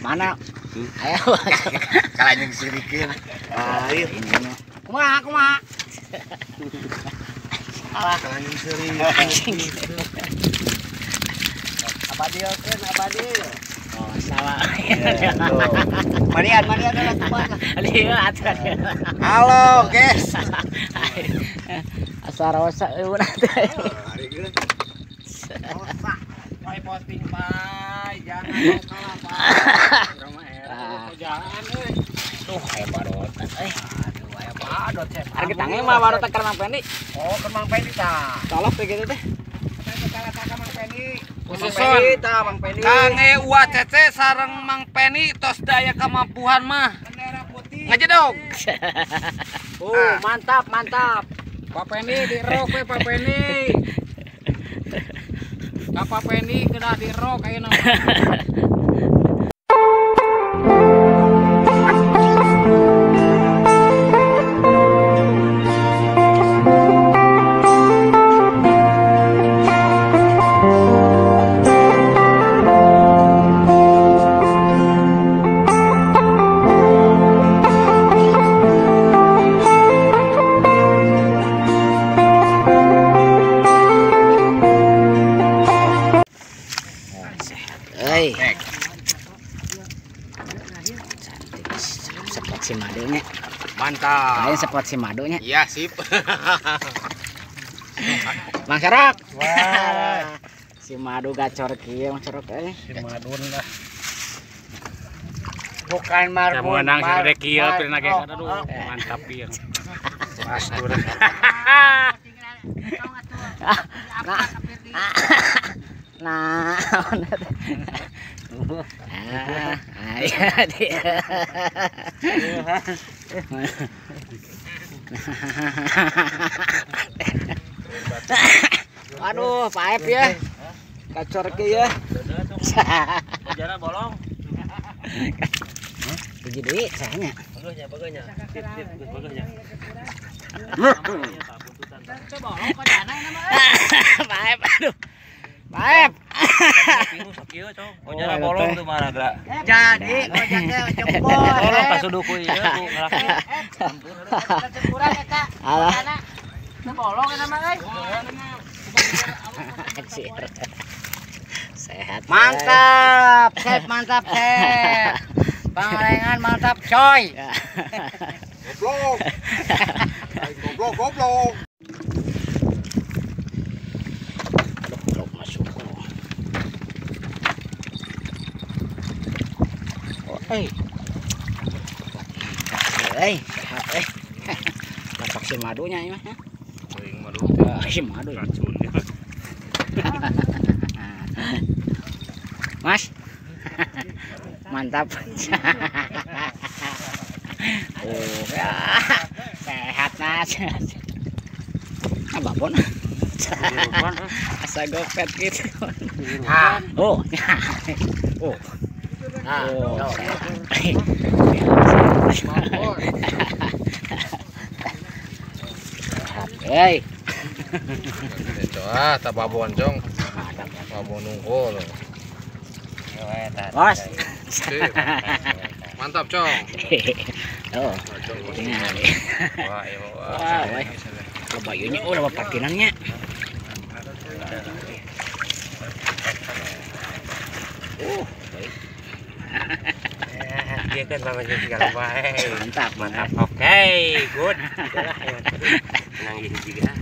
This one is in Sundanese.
Mana? Ayo. Kalanyang sirikeun. Ayo. Kumaha kumaha. Salah kalanyang sirikeun. Abadilkeun abadil. Oh, salah. Manian manian lah kumaha. Lieu atuh. Halo, guys. Asa rosa eueuh teh. Rosa. Pai posting pai, jangan mau kalah pai. Urang mah era jangan euy. Duh, aya barotan euy. Aduh, aya badot cep. Ari tangi mah barotan keur Mang Pendi. Oh, keur Mang Pendi tah. Tolok teh kitu teh. Eta tah ka Mang Pendi. Khususon tah Mang Pendi. Kang UACC sareng Mang Pendi tos daya kemampuan mah. Bendera putih. Ngajedog. Oh, mantap, mantap. Pak Pendi dirok we Pak Pendi. Pak Pendi kedah dirok ayeuna. Sepot si madunya. Mantap. Lain sepot si madunya. Iya, sip. Mang Serok. Wah. Si madu gacor kieu Mang Serok euy. Si madun lah. Bukan marbun. Menang si rek kieu pirna ge aduh mantap ieu. Asdur. Nah, ah, dia. Aduh, Pak Ep ya. Kacor ke ya. Bojana bolong. Hiji deui sahanya. Bageuhnya, bageuhnya. Sip, sip, geus bageuhnya. Pak Ep, aduh. Pak Ep. Kieu, Cong. Bojana bolong tuh mana, Gra? Jadi ojeknya jempol. Tolong pasuduku ieu ku ngalaki. Kurang eta. Alah. Teu bolong eta mah euy. Sehat. Mantap, sep mantap, sep. Pangalengan mantap, coy. Goblok. Goblok, goblok. Goblok masuk. Oh, eh. Eh, sehat eh. Lapak si madunya ini mah. Teuing madu. Si madu. Racun. Mas. Mantap. Oh, ya. Sehat Mas. Ah, babon. Asa gopet gitu. Oh. Oh. Oh. Hei. Ah, tak babon, Cong. Babon nungkul. Bos. Mantap, Cong. Oh. Wah, wah. Bayunya oh, loba parkirannya. Dia kan sama segala baik. Mantap, mantap. Oke, good. Itulah yang menang jadi juga.